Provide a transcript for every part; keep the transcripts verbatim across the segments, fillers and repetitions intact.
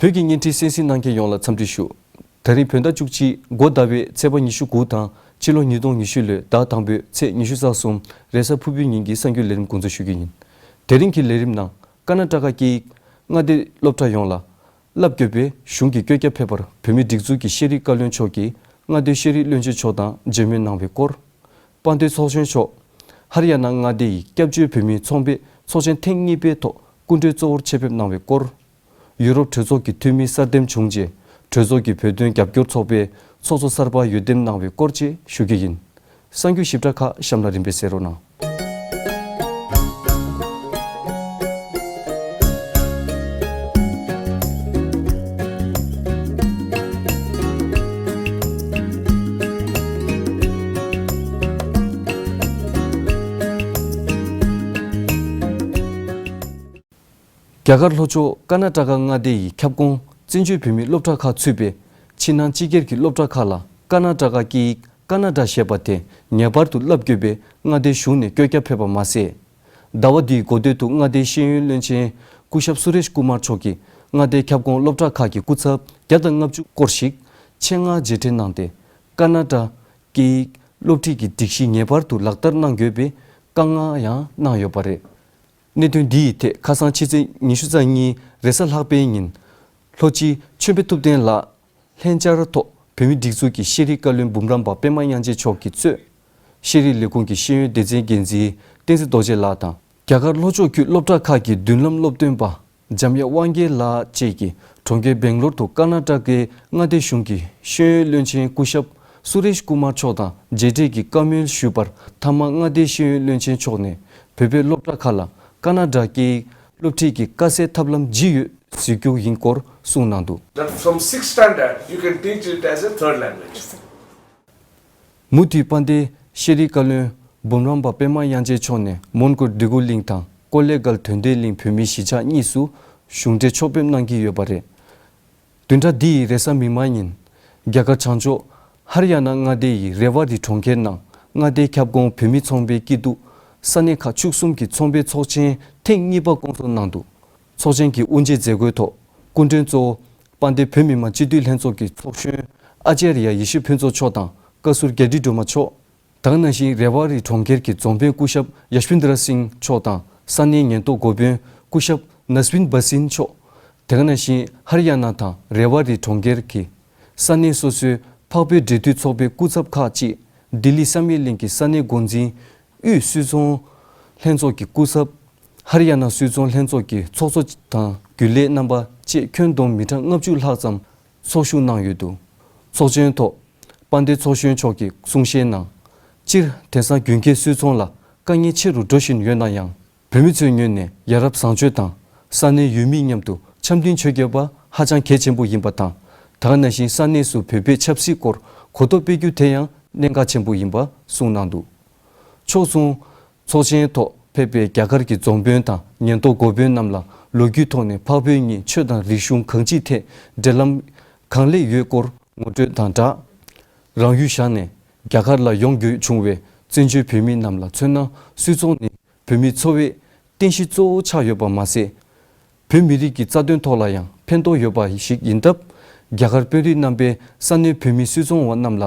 བོད་ཀྱི་བརྙན་འཕྲིན་གསན་གཟིགས་གནང་མཁན་ཡོངས་ལ་འཚམས་འདྲི་ཞུ། ད་རིང་བོད་ཟླ་བཅུ་གཅིག་སྒོ་ཟླ་བའི་ཚེས་པ་ཉི་ཤུ་དགུ་དང་ཕྱི་ལོ་ཉིས་སྟོང་ཉི་ཤུ་ལོའི་ཟླ་དང་པོའི་ཚེས་ཉི་ཤུ་རྩ་གསུམ་རེས་གཟའ་ཕུར་བུའི་ཉིན་གྱི་གསར་འགྱུར་ལས་རིམ་འགོ་འཛུགས་ཞུ་རྒྱུ་ཡིན། དེ་རིང་གི་ལས་རིམ་ནང་ཀར་ན་ཊ་ཀ་སྐད་ཡིག་མངའ་སྡེའི་སློབ་གྲྭ་ཡོངས་ལ་བསླབ་དགོས་པའི་གཞུང་གི་བཀོད་ཁྱབ་ཕེབས་པར་བོད་མིའི་སྒྲིག་འཛུགས་ཀྱི་ཤེས་རིག་བཀའ་བློན་མཆོག་གིས་མངའ་སྡེའི་ཤེས་རིག་བློན་ཆེན་མཆོག་དང་མཇལ་མོལ་གནང་བའི་སྐོར། དཔལ་ལྡན་ཚོགས་གཞོན་མཆོག་ཧར་ཡ་ན་མངའ་སྡེ་ཡི་སྐྱབས་བཅོལ་བོད་མིའི་ཚོང་པའི་ཚོགས་ཆེན་ཐེངས་གཉིས་པའི་ཐོག་སྐུ་མགྲོན་གཙོ་བོར་ཆེད་ཕེབས་གནང་བའི་སྐོར། ཡུ་རོབ་གྲོས་ཚོགས་ཀྱི་འཐུས་མི་གསར་འདེམས་བྱུང་རྗེས་གྲོས་ཚོགས་ཀྱི་བོད་དོན་རྒྱབ་སྐྱོར་ཚོགས་པའི་ཚོགས་གཙོ་གསར་པ་འོས་འདེམས་གནང་བའི་སྐོར་བཅས་ཞུ་རྒྱུ་ཡིན། གསར་འགྱུར་ཞིབ་ཕྲ་ཁག་གཤམ་ལ་རིམ་པས་གསན་རོགས་གནང་། རྒྱ་གར་ལྷོ་ཕྱོགས་ཀར་ན་ཊ་ཀ་མངའ་སྡེ་ཡི་ཁྱབ་ཁོངས་བཙན་བྱོལ་བོད་མིའི་སློབ་གྲྭ་ཁག་ཚུད་པའི་ཕྱི་ནང་སྤྱི་སྒེར་གྱི་སློབ་གྲྭ་ཁག་ལ་ཀར་ན་ཊ་ཀ་སྐད་ཡིག་ཀར་ན་ཊ་ཞེས་པ་དེ་ངེས་པར་དུ་བསླབ་དགོས་པའི་མངའ་སྡེའི་གཞུང་ནས་བཀོད་ཁྱབ་ཕེབས་པ་མ་ཟད། ཟླ་བ་འདིའི་འགོ་སྟོད་དུ་མངའ་སྡེའི་ཤེས་ཡོན་བློན་ཆེན་སྐུ་ཞབས་སུ་རེཤ་ཀུ་མར་མཆོག་གིས་མངའ་སྡེའི་ཁྱབ་ཁོངས་སློབ་གྲྭ་ཁག་གི་སྐུ་ཚབ་བརྒྱ་དང་ལྔ་བཅུ་སྐོར་ཞིག་ཆེད་མངགས་མཇལ་འཕྲད་གནང་སྟེ། ཀར་ན་ཊ་སྐད་ཡིག་སློབ་ཁྲིད་ཀྱི་སྒྲིག་གཞི་ངེས་པར་དུ་ལག་བསྟར་གནང་དགོས་པའི་བཀའ་མངགས་ཡང་གནང་ཡོད་པ་རེད། གནད་དོན་འདི་ཡི་ཐད་ཁ་སང་ཕྱི་ཚེས་ཉི་ཤུ་རྩ་གཉིས་རེས་གཟའ་ལྷག་པའི་ཉིན་ལྷོ་སྤྱི་ཆོས་འཕེལ་ཐུབ་བསྟན་ལགས་ལྷན་བཅར་ཐོག་བོད་མིའི་སྒྲིག་འཛུགས་ཀྱི་ཤེས་རིག་བཀའ་བློན་འབུམ་རམས་པ་པད་མ་དབྱངས་ཅན་མཆོག་གིས་གཙོས། ཤེས་རིག་ལས་ཁུངས་ཀྱི་ཤེས་ཡོན་སྡེ་ཚན་འགན་འཛིན་བསྟན་འཛིན་རྡོ་རྗེ་ལགས་དང་། རྒྱ་གར་ལྷོ་ཕྱོགས་ཁུལ་སློབ་གྲྭ་ཁག་གི་མདུན་ལམ་སློབ་སྟོན་པ་འཇམ་དབྱངས་དབང་རྒྱལ་ལགས་བཅས་ཀྱིས་གྲོང་ཁྱེར་སྦེང་ལོར་དུ་ཀར་ན་ཊ་ཀའི་མངའ་སྡེ་གཞུང་གི་ཤེས་ཡོན་བློན་ཆེན་སྐུ་ཞབས་སུ་རེཤ་ཀུ་མར་མཆོག་དང་མཇལ་འཕྲད་ཀྱིས་བཀའ་མོལ་ཞུས་པར། མཐའ་མ་མངའ་སྡེའི་ཤེས་ཡོན་བློན་ཆེན་མཆོག་ནས་བོད་པའི་སློབ་གྲྭ་ཁག་ལ་ཀར་ན་ཊ་ཀའི་སློབ་ཁྲིད་ཀྱི་དཀའ་སེལ་ཐབས་ལམ་ཇི་ཡོད་གཟིགས་རྒྱུ་ཡིན་སྐོར་གསུངས་གནང་འདུག། That from sixth standard, you can teach it as a third language. མུ་མཐུད་དཔལ་ལྡན་ཤེས་རིག་བཀའ་བློན་འབུམ་རམས་པ་པད་མ་དབྱངས་ཅན་མཆོག་ནས་མོན་གྷོ་འདོད་རྒུ་གླིང་དང་ཀོ་ལེ་གལ་དོན་ལྡན་གླིང་བོད་མིའི་གཞིས་ཆགས་གཉིས་སུ་གཞུང་འབྲེལ་ཕྱོགས་ཕེབས་གནང་གི་ཡོད་པ་རེད། བདུན་ཕྲག་འདི་ཡི་རེས་གཟའ་མིག་དམར་ཉིན། རྒྱ་གར་བྱང་ཕྱོགས་ཧར་ཡ་ན་མངའ་སྡེ་ཡི་རེ་ཝ་རི་གྲོང་ཁྱེར་ནང་མངའ་སྡེའི་ཁྱབ་ཁོངས་བོད་མི་ཚོང་པའི་སྐྱིད་སྡུག་ས་གནས་ཁག་བཅུ་གསུམ་གྱི་ཚོང་པའི་ཚོགས་ཆེན་ཐེངས་གཉིས་པ་བསྐོང་ཚོགས་གནང་འདུག། ཚོགས་ཆེན་གྱི་དབུ་འབྱེད་མཛད་སྒོའི་ཐོག་སྐུ་མགྲོན་གཙོ་བོ་དཔལ་ལྡན་བོད་མི་མང་སྤྱི་འཐུས་ལྷན་ཚོགས་ཀྱི་ཚོགས་གཞོན་ཨ་ཅར་ཡ་ཡེ་ཤེས་ཕུན་ཚོགས་མཆོག་དང་བཀའ་ཟུར་རྒྱ་རི་སྒྲོལ་མ་མཆོག། དེ་ག་ནང་བཞིན་རེ་ཝ་རི་གྲོང་ཁྱེར་གྱི་རྫོང་དཔོན་སྐུ་ཞབས་ཡ་ཤ་ཝིན་དྲ་སིང་མཆོག་དང་ས་གནས་ཉེན་རྟོག་འགོ་དཔོན་སྐུ་ཞབས་ནས་བིན་བྷ་སིན་མཆོག། དེ་ག་ནང་བཞིན་ཧར་ཡ་ན་དང་རེ་ཝ་རི་གྲོང་ཁྱེར་གྱི་ས་གནས་སོ་སོའི་འཕགས་བོད་འབྲེལ་མཐུད་ཚོགས་པའི་སྐུ་ཚབ་ཁག་ཅིག། ལྡི་ལི་བསམ་ཡས་གླིང་གི་ས་གནས་འགོ་འཛིན། དབུས་སུད་ཚོང་ལྷན་ཚོགས་ཀྱི་སྐུ་ཚབ། ཧར་ཡ་ན་སུད་ཚོང་ལྷན་ཚོགས་ཀྱི་ཚོགས་གཙོ་དང་རྒྱུན་ལས་རྣམ་པ་བཅས་ཁྱོན་བསྡོམས་མི་གྲངས་ལྔ་བཅུ་ལྷག་ཙམ་ཚོགས་ཞུགས་གནང་ཡོད་འདུག། ཚོགས་ཆེན་ཐོག་དཔལ་ལྡན་ཚོགས་གཞོན་མཆོག་གིས་གསུང་བཤད་ནང་། སྤྱིར་དེང་སང་རྒྱུན་སྐྱེལ་སུད་ཚོང་ལ་དཀའ་ངལ་ཆེ་རུ་འགྲོ་བཞིན་ཡོད་ན་ཡང་། བོད་མི་ཚོའི་ངོས་ནས་ཡ་རབས་བཟང་སྤྱོད་དང་ས་གནས་ཡུལ་མི་མཉམ་དུ་འཆམ་མཐུན་བྱེད་དགོས་པ་ཧ་ཅང་གལ་ཆེན་པོ་ཡིན་པ་དང་། དེ་ག་ནང་བཞིན་ས་གནས་སུ་བོད་པའི་ཆབ་སྲིད་སྐོར་གོ་རྟོགས་སྤེལ་རྒྱུ་དེ་ཡང་གནད་འགག་ཆེན་པོ་ཡིན་པ་གསུངས་གནང་འདུག། ཕྱོགས་མཚུངས། ཚོགས་ཆེན་ཐོག་ཕེབས་པའི་རྒྱ་གར་གྱི་རྫོང་དཔོན་དང་ཉེན་རྟོག་འགོ་དཔོན་རྣམས་ལ་ལོ་རྒྱུས་ཐོག་ནས་འཕགས་བོད་གཉིས་ཆོས་དང་རིག་གཞུང་གང་ཅིའི་ཐད་འབྲེལ་ལམ་གང་ལེགས་ཡོད་སྐོར་ངོ་སྤྲོད་དང་སྦྲགས། རང་ཡུལ་བཞག་ནས་རྒྱ་གར་ལ་ཡོང་དགོས་བྱུང་བའི་བཙན་བྱོལ་བོད་མི་རྣམས་ལ་མཚོན་ན། སུད་ཚོང་ནི་བོད་མིའི་འཚོ་བའི་རྟེན་གཞི་གཙོ་བོ་ཆགས་ཡོད་པ་མ་ཟད། བོད་མི་རིགས་ཀྱི་རྩ་དོན་ཐོག་ལ་ཡང་ཕན་ཐོགས་ཡོད་པ་ཞིག་ཡིན་སྟབས། རྒྱ་གར་དཔོན་རིགས་རྣམ་པས་ས་གནས་བོད་མི་སུད་ཚོང་བ་རྣམས་ལ་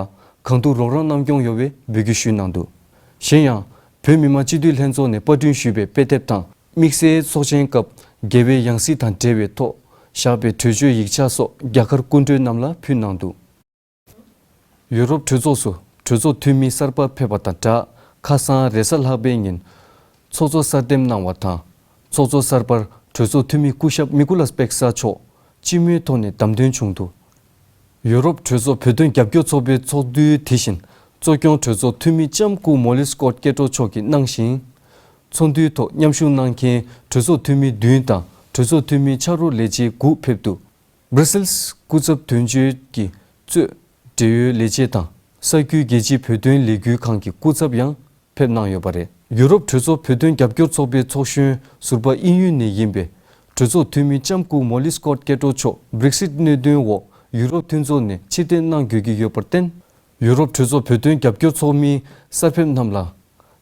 གང་ཐུབ་རོགས་རམ་གནང་སྐྱོང་ཡོང་བའི་འབོད་སྐུལ་ཞུས་གནང་འདུག། གཞན་ཡང་། བོད་མི་མང་སྤྱི་འཐུས་ལྷན་ཚོགས་ནས་པར་སྐྲུན་ཞུས་པའི་དཔེ་དེབ་དང་། དམིགས་བསལ་ཚོགས་ཆེན་སྐབས་རྒྱལ་བའི་ཡང་སྲིད་དང་འབྲེལ་བའི་ཐོག་བཞག་པའི་གྲོས་ཆོད་ཡིག་ཆ་སོགས་རྒྱ་གར་སྐུ་མགྲོན་རྣམས་ལ་ཕུལ་གནང་འདུག། ཡུ་རོབ་གྲོས་ཚོགས་སུ་གྲོས་ཚོགས་འཐུས་མི་གསར་པ་ཕེབས་པ་དང་སྦྲགས། ཁ་སང་རེས་གཟའ་ལྷག་པའི་ཉིན་ཚོགས་གཙོ་གསར་འདེམས་གནང་བ་དང་། ཚོགས་གཙོ་གསར་པར་གྲོས་ཚོགས་འཐུས་མི་སྐུ་ཞབས་མི་ཀུ་ལཱས་པེག་ས་མཆོག་སྤྱི་མོས་ཐོག་ནས་བདམས་ཐོན་བྱུང་འདུག། ཡུ་རོབ་གྲོས་ཚོགས་བོད་དོན་རྒྱབ་སྐྱོར་ཚོགས་པའི་ཚོགས་འདུའི་དེ་བཞིན་གཙོ་སྐྱོང་གྲོས་ཚོགས་འཐུས་མི་ལྕམ་སྐུ་མོ་ལི་སྐོད་ཀེ་ཏྲོ་མཆོག་གིས་གནང་ཞིང་། ཚོགས་འདུའི་ཐོག་མཉམ་ཞུགས་གནང་མཁན་གྲོས་ཚོགས་འཐུས་མི་བདུན་དང་གྲོས་ཚོགས་འཐུས་མི་ཕྱག་རོགས་ལས་བྱེད་དགུ་ཕེབས་འདུག། སྦྲ་སིལ་སྐུ་ཚབ་དོན་གཅོད་ཀྱིས་གཙོས་འབྲེལ་ཡོད་ལས་བྱེད་དང་ས་ཁུལ་རྒྱལ་སྤྱིའི་བོད་དོན་ལས་འགུལ་ཁང་གི་སྐུ་ཚབ་ཡང་ཕེབས་གནང་ཡོད་པ་རེད། ཡུ་རོབ་གྲོས་ཚོགས་བོད་དོན་རྒྱབ་སྐྱོར་ཚོགས་པའི་ཚོགས་གཞོན་ཟུར་པ་དབྱིན་ཡུལ་ནས་ཡིན་པའི་གྲོས་ཚོགས་འཐུས་མི་ལྕམ་སྐུ་མོ་ལི་སྐོད་ཀེ་ཏྲོ་མཆོག་བྷི་རེག་སིད་གནད་དོན་འོག་ཡུ་རོབ་མཐུན་ཚོགས་ནས་ཕྱིར་འཐེན་གནང་དགོས་ཀྱི་ཡོད་པར་བརྟེན། ཡུ་རོབ་གྲོས་ཚོགས་བོད་དོན་རྒྱབ་སྐྱོར་ཚོགས་མི་གསར་ཕེབས་རྣམས་ལ་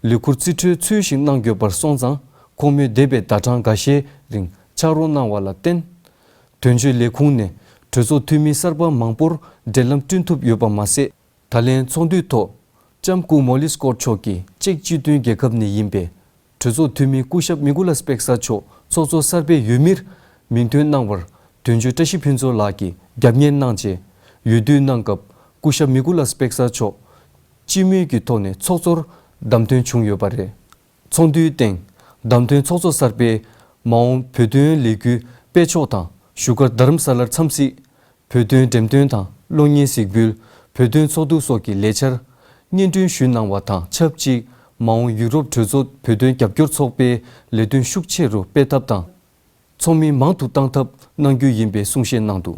ལས་འཁུར་རྩིས་སྤྲོད་ཚུལ་བཞིན་གནང་དགོས་པར་སོང་ཙང་། ཁོང་མོས་འདས་པའི་ཟླ་གྲངས་འགའ་ཤས་རིང་ཕྱག་རོགས་གནང་བ་ལ་བརྟེན། དོན་གཅོད་ལས་ཁུངས་ནས་གྲོས་ཚོགས་འཐུས་མི་གསར་པ་མང་པོར་འབྲེལ་ལམ་བསྐྲུན་ཐུབ་ཡོད་པ་མ་ཟད། ད་ལན་ཚོགས་འདུའི་ཐོག་ལྕམ་སྐུ་མོ་ལི་སྐོར་མཆོག་གིས་ཅེཀ་སྤྱི་མཐུན་རྒྱལ་ཁབ་ནས་ཡིན་པའི་གྲོས་ཚོགས་འཐུས་མི་སྐུ་ཞབས་མི་ཀུ་ལ་སྤེག་ས་མཆོག་ཚོགས་གཙོ་གསར་པའི་འོས་མིར་མིང་འདོན་གནང་བར་དོན་གཅོད་བཀྲ་ཤིས་ཕུན་ཚོགས་ལགས་ཀྱིས་རྒྱབ་གཉེར་གནང་རྗེས། འོས་བསྡུ་གནང་སྐབས་སྐུ་ཞབས་མི་ཀུ་ལ་སྤེག་ས་མཆོག་སྤྱི་མོས་ཀྱི་ཐོག་ནས་ཚོགས་གཙོར་བདམས་ཐོན་བྱུང་ཡོད་པ་རེད། ཚོགས་འདུའི་སྟེང་བདམས་ཐོན་ཚོགས་གཙོ་གསར་པས་མ་འོངས་བོད་དོན་ལས་འགུལ་སྤེལ་ཕྱོགས་དང་བཞུགས་སྒར་རྡ་རམ་ས་ལར་འཚམས་གཟིགས། བོད་དོན་འགྲེམས་སྟོན་དང་གློག་བརྙན་གཟིགས་འབུལ། བོད་དོན་ཚོགས་འདུ་སོགས་ཀྱི་ལས་འཆར་སྙན་སྒྲོན་ཞུས་གནང་བ་དང་ཆབས་ཅིག་མ་འོངས་ཡུ་རོབ་གྲོས་ཚོགས་བོད་དོན་རྒྱབ་སྐྱོར་ཚོགས་པའི་ལས་དོན་ཤུགས་ཆེ་རུ་སྤེལ་ཐབས་དང་། ཚོགས་མི་མང་དུ་བཏང་ཐབས་གནང་རྒྱུ་ཡིན་པའི་གསུང་བཤད་གནང་འདུག་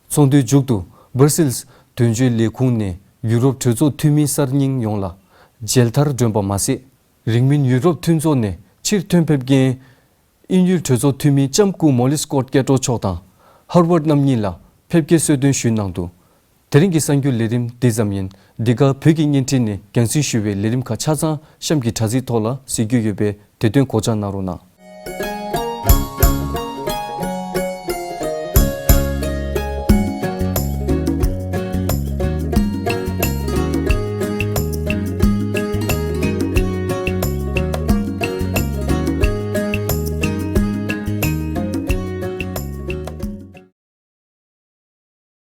ཚོགས་འདུའི་མཇུག་ཏུ་སྦར་སིལ་དོན་གཅོད་ལས་ཁུངས་ནས་ཡུ་རོབ་གྲོས་ཚོགས་འཐུས་མི་གསར་རྙིང་ཡོངས་ལ་མཇལ་དར་སྒྲོན་པ་མ་ཟད། རིང་མིན་ཡུ་རོབ་མཐུན་ཚོགས་ནས་ཕྱིར་ཐོན་ཕེབས་མཁན་དབྱིན་ཡུལ་གྲོས་ཚོགས་འཐུས་མི་ལྕམ་སྐུ་མོ་ལི་སྐོར་སྐྱེ་སྤྲོ་མཆོག་དང་ཧར་ཝར་རྣམ་གཉིས་ལ་ཕེབས་སྐྱེལ་གསོལ་སྟོན་ཞུས་གནང་འདུག་དེ་རིང་གི་གསར་འགྱུར་ལས་རིམ་འདི་ཙམ་ཡིན། འདི་ག་བོད་ཀྱི་བརྙན་འཕྲིན་ནས་རྒྱང་སྲིང་ཞུ་བའི་ལས་རིམ་ཁག་ཆ་ཚང་གཤམ་གྱི་དྲ་ཚིགས་ཐོག་ལ་གཟིགས་རྒྱུ་ཡོད་པས་དེ་དོན་གོ་ཆ་གནང་རོགས་གནང་།